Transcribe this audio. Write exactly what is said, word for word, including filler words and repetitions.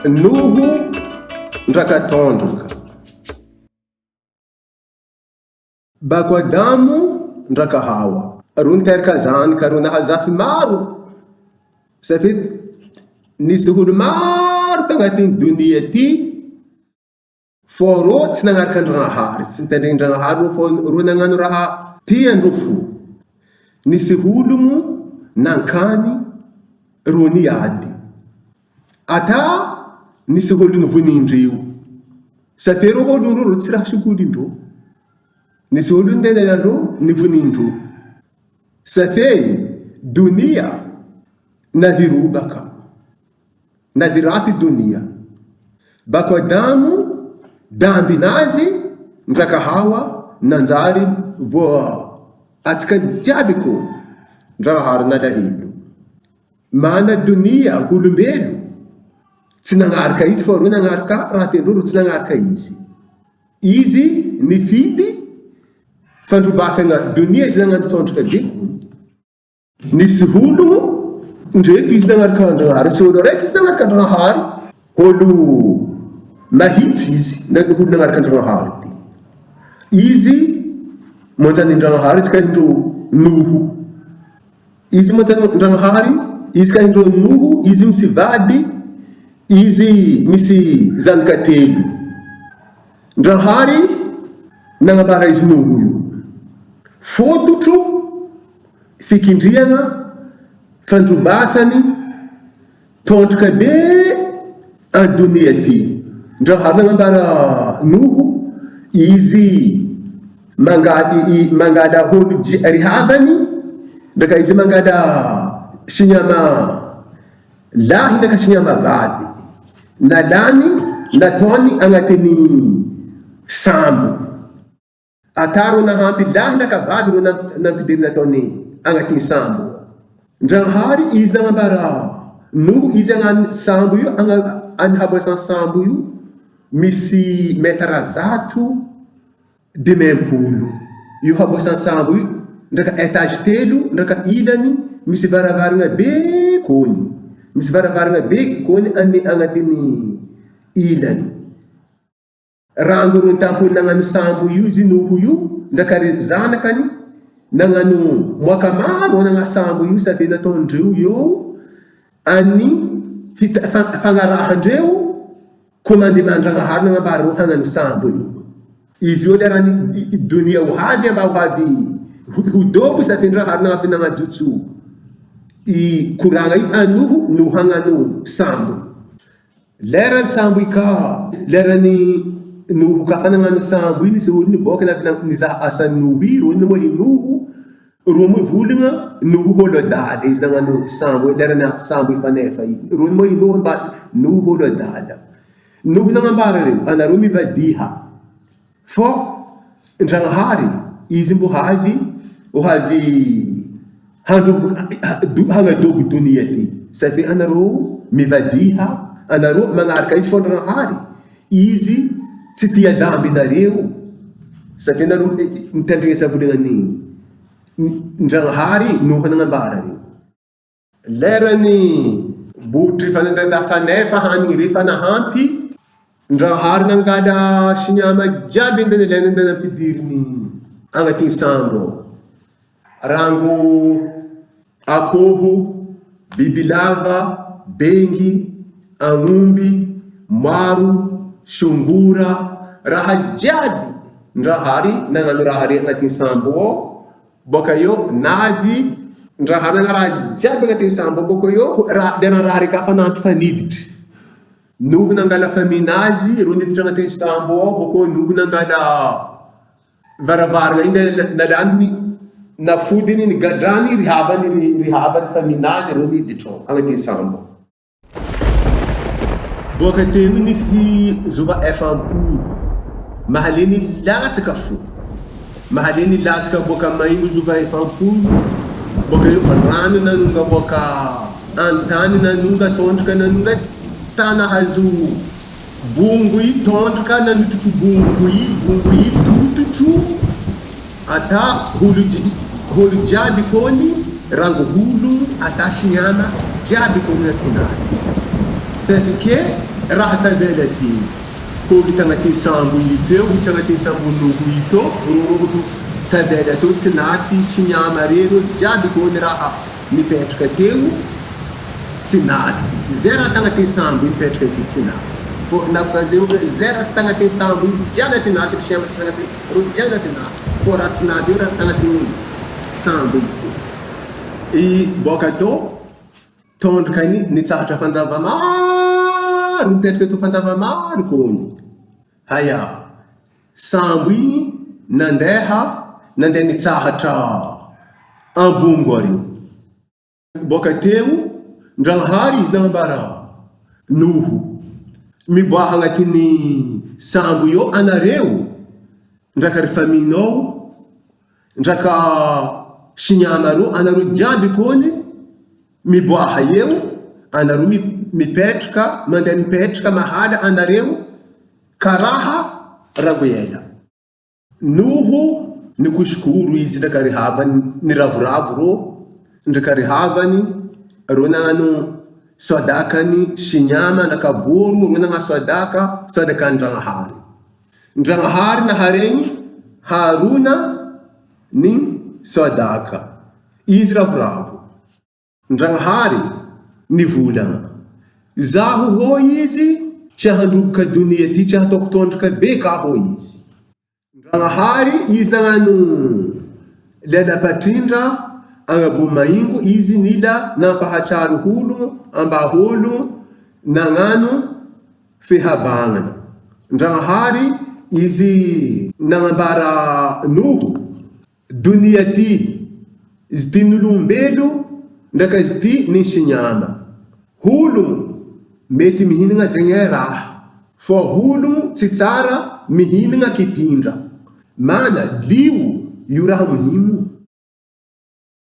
Nuhu nraka Tondrika. Bako Adamu nraka Hawa. Run terka zan ka run hazafi maru. Safit ni suhulu maru tangati dunia ti. Foro ti nangaraka ndrangahari, ti ntende ndrangahari, ro fo, ro nanganu raha tia nrufu. Ni suhulu mu nangkani ro ni adi. Ata ni suhulu ni vunindriu. Safei ro hulu ro ro ti raha suhulu ndro. Ni suhulu ndene na ro ni vunindru. Safei dunia na virubaka. Na virati dunia. Bako Adamu, Dambinazi, nraka Hawa, nanzari vo atika diabi ko ndrahari na dahilu. Mana dunia, hulumelu. Ti nangaraka isi, foro nangaraka, rati nduru ti nangaraka isi. Isi, ni fiti, fantu bafenga dunia, ti nangandu tontu ka biku. Ni suhulu, ndre ti isi nangaraka ndrahari, suhulu re ti isi nangaraka ndrahari, hulu mahiti isi, na hulu nangaraka ndrahari ti. Isi, manzani ndrahari, ti ka hindru Nuhu. Isi manzani ndrahari, isi ka hindru Nuhu, isi misi vadi, isi misi zani katelu. Ndrahari, nangabara isi Nuhu yu. Fotutu, fikindrianga, fantu batani, tontu ka be, a dunia ti. Ndrahari nangabara Nuhu, isi mangada, i, mangada hulu ji, rihavani, ndraka isi mangada sinyama lahi ndraka sinyama vavi. Na lani, na toni, angatini sambu. Ata ro na hampi lahi ndraka vavi ro na, na mpidiri na toni, angatini sambu. Ndrahari isi nangabara Nuhu isi angan sambu yu, angan, angan habo san sambu yu, misi metara zatu, dimempulu. Yu habo san sambu yu, ndraka etazi telu, ndraka ilani, misi varavaringa be koni. Misi varavaringa be koni, ani angatini ilani. Rangu ro ntampulu nanganu sambu yu, isi Nuhu yu, ndraka ri zanakani, nanganu mwakamaru nanga sambu yu, safina tondriu yu, ani fita, fa, fangaraha ndreu, kumandi ma ndrahari nangabara ro hanganu sambu yu. Isi o lerani, i, i, dunia uhavi, amba uhavi, hu, hudobu safi ndrahari nanga fina nga jutsu. I kuranga i a Nuhu, Nuhu hanganu sambu. Lerani sambu i ka, lerani Nuhu ka fana nganu sambu i ni suhulu ni boke na fina ni za asa Nuhu i, roni mo i Nuhu, roni mo i vulinga, Nuhu holo dada, isi nanganu sambu, lerani sambu i fana e fai, roni mo i Nuhu ba, Nuhu holo dada. Nuhu nangabara reu, ana ro mi vadiha. Fo, ndrahari, isi mbu havi, o havi, handu, du, hanga dogu dunia ti. Safi ana ro, mi vadiha, ana ro, mangaraka isi fo ndrahari. Isi, ti tia dambi na reu. Safi ana ro, e, e, ntendrenge sa vulinga ni. N, ndrahari, Nuhu nangabara reu. Lerani, buti fana da, da fana, fahani ri fana hampi. Ndrahari nangada sinyama jabi ndene lene ndene pidirini. Angatini sambu. Rangu, akohu, bibilava, bengi, angumbi, mwaru, sungura, raha jabi. Ndrahari, nanganu rahari angatini sambu. Boka io, navi, ndrahari nangada jabi angatini sambu, boka io, ra, dena rahari ka fana antu faniditi. Nuhu nangada faminazi, roni diti angatini sambu, boka io Nuhu nangada varavara, inde na, na dani, na fudini, ni gadani, rihavani, ri, rihavani faminazi, roni diti angatini sambu. Boka tenu ni si zuva e fampulu. Mahaleni latika fu. Mahaleni latika boka maini zuva e fampulu. Boka io ranu nanunga boka antani nanunga tontuka nanunga tana hazu. Bungui tontuka nanu tutu bungui, bungui tututu. Ata hulu ji-, hulu jabi koni, rangu hulu, ata sinyama jabi koni na tunai. Seti ke, Raha tavela ti, ko uru tangati Sambu ito, uru tangati Sambu Nuhu ito, uru uru tavela to, ti nati, sinyama rero, jabi ko ni raha ni petrika teu, ti nati. Zera tangati Sambu ni petrika teu ti nati. Fo, na fka zero, zera ti tangati Sambu, jaga ti nati, sinyama ti tangati, ru jaga ti nati. Fora ti nati, ura tangati ni Sambu ito. I boka to, Tondro ka ni, ni tsaha tra fanzava maru, ni petrika teu fanzava maru ko ni. Haya, Sambu i na ndeha, na nde ni tsaha tra. Ambungu ari. Boka teu, ndragahari is na bara. Nuhu. Mi bwaha ngati ni Sambu io ana reu. Ndraka ri famino. Ndraka sinyama ru, ana ru jabi ko ni, mi bwaha ieu, ana ru mi, mi petrika, manda mi petrika, mahada, ana reu, karaha, raguela. Nuhu, ni kushukuru izi ndraka ri haba ni, ni ravuravu ro, ndraka ri haba ni, ro na nganu swadaka ni, sinyama, ndraka voru, ro na nga swadaka, swadaka ndragahari. Ndragahari na hareni, haruna ni swadaka. Izi ravuravu. Ndragahari ni vula. Zahu ho izi, tiaha nduka dunia ti tiaha tokotondrika beka ho izi. Ndragahari izi na nganu lena patindra, anga bumaingu, izi nila, na paha tiaru hulu, amba hulu, na nganu, fehavangana. Ndragahari izi na nga bara Nuhu. Dunia ti, izi ti nulu mbelu, ndraka izi ti ni sinyama. Hulu, meti mihininga zengera. Fo hulu, titara, mihininga kipindra. Mana, liu, iura muhimu.